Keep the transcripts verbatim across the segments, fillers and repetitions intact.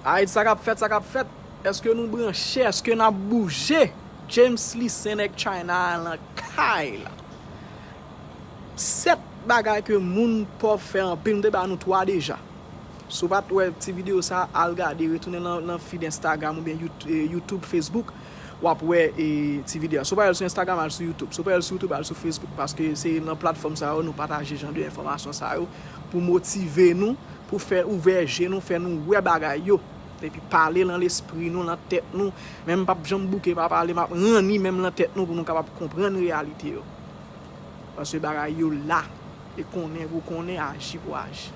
Ayiti, sa k ap fèt, sa k ap fèt. Èske nou branche? Èske n ap bouje? James Lee Senèk China a nan kay la. Sèt bagay ke moun pòv fè anpil, m te ba nou twa deja. Si w pa t wè ti videyo sa, al gade, retounen nan, nan feed Instagram oubyen Yout- eh, YouTube, Facebook, w ap wè eh, ti videyo a. Si w pa al sou Instagram, al sou YouTube. Si w pa al sou YouTube, al sou Facebook. Paske se nan platfòm sa yo nou pataje jan de enfòmasyon sa yo pou motive nou, pou fè ouvè je nou, fè nou wè bagay yo. Epi pale nan lespri nou, nan tèt nou. Men m p ap janm bouke pa pale, m ap ranni menm nan tèt nou pou nou kapab konprann reyalite yo. Paske bagay yo la. E konnen pou konnen, aji pou aji.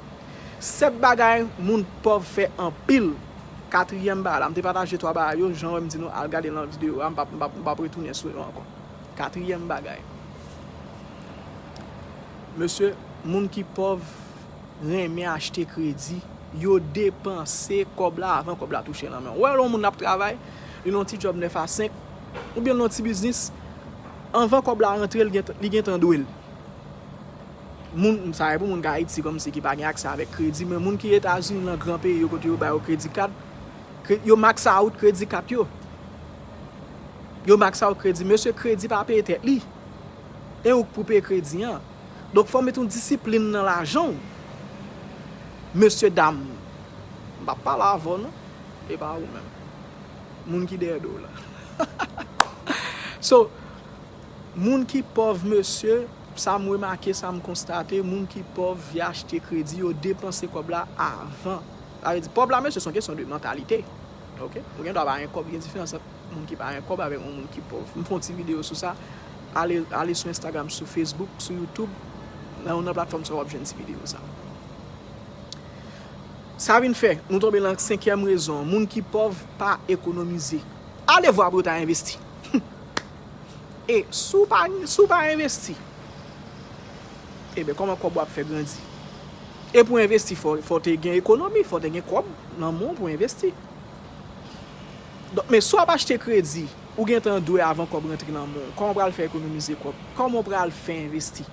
Sèt bagay moun pòv fè anpil. Katriyèm bagay la, m te pataje twa bagay yo, jan wè m di nou al gade nan videyo a, m p ap, m p ap, m p ap retounen sou yo ankò. Katriyèm bagay. Mesye, moun ki pòv renmen achte kredi, yo depanse kòb la avan kòb la touche nan men w. Ou wè lè yon moun ap travay, li nan yon ti djòb nèf a senk, oubyen nan yon ti biznis, anvan kòb la rantre, li gen, li gentan dwe l. Moun, sa e pou moun k Ayiti kòmsi ki pa gen aksè avèk kredi, men moun ki Etazini nan gran peyi yo kote yo ba yo kredi kat, kre- yo max out kredi kat yo. Yo max out kredi. Mesye, kredi pa peye tèt li. E ou k pou peye kredi an. Donk fò w met yon disiplin nan lajan w. Mesye dam, m p ap pale avè w non. E pa ou menm. Moun ki dèyè do w la. So, moun ki pòv, mesye, sa m remake, sa m konstate, moun ki pòv, y achte kredi, yo depanse kòb la avan. Sa vle di, pòv la, mesye, se yon kesyon de mantalite. Ok? Ou gen dwa pa gen kòb, gen diferans ant moun ki pa gen kòb avèk yon moun ki pòv. M fè yon ti videyo sou sa. Ale, ale sou Instagram, sou Facebook, sou YouTube. Nan yon nan platfòm sa w ap jwenn ti videyo sa. Sa vin fè, nou tonbe nan senkyèm rezon. Moun ki pòv pa ekonomize. Ale vwa pou yo ta envesti. E si w pa, si w pa envesti, ebyen, kòman kòb w ap fè grandi? E pou envesti, fò, fò te gen ekonomi, fò te gen kòb nan men w pou envesti. Donk, men si w ap achte kredi, ou gentan dwe avan kòb rantre nan men w. Kòman w pral fè ekonomize kòb? Kòman w pral fè envesti?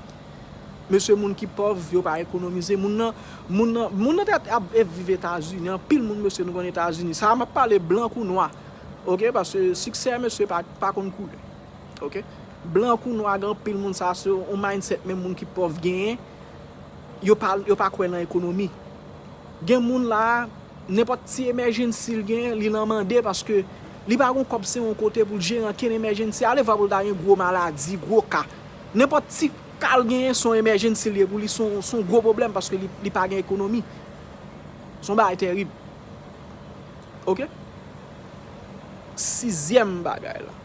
Mesye, moun ki pòv, yo pa ekonomize. Moun nan, moun nan, moun nan te ap, ap viv Etazini. Anpil moun, mesye, nou konn Etazini. Sa a, m ap pale blan kou nwa. Ok? Paske siksè, mesye, pa, pa konn koulè. Ok? Blan kou nwa, gen anpil moun, sa se yon mindset menm moun ki pòv genyen. Yo pa, yo pa kwè nan ekonomi. Gen moun la, nenpòt ti emergency l genyen, li nan mande paske li pa gon kòb se yon kote pou l jere ankenn emergency. Ale vwa pou l ta gen gwo maladi, gwo ka. Nenpòt ti ka l genyen se yon emergency l ye pou li, se yon, se yon gwo pwoblèm paske li, li pa gen ekonomi. Se yon bagay tèrib. Ok? Sizyèm bagay la.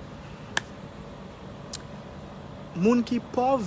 Moun ki pòv,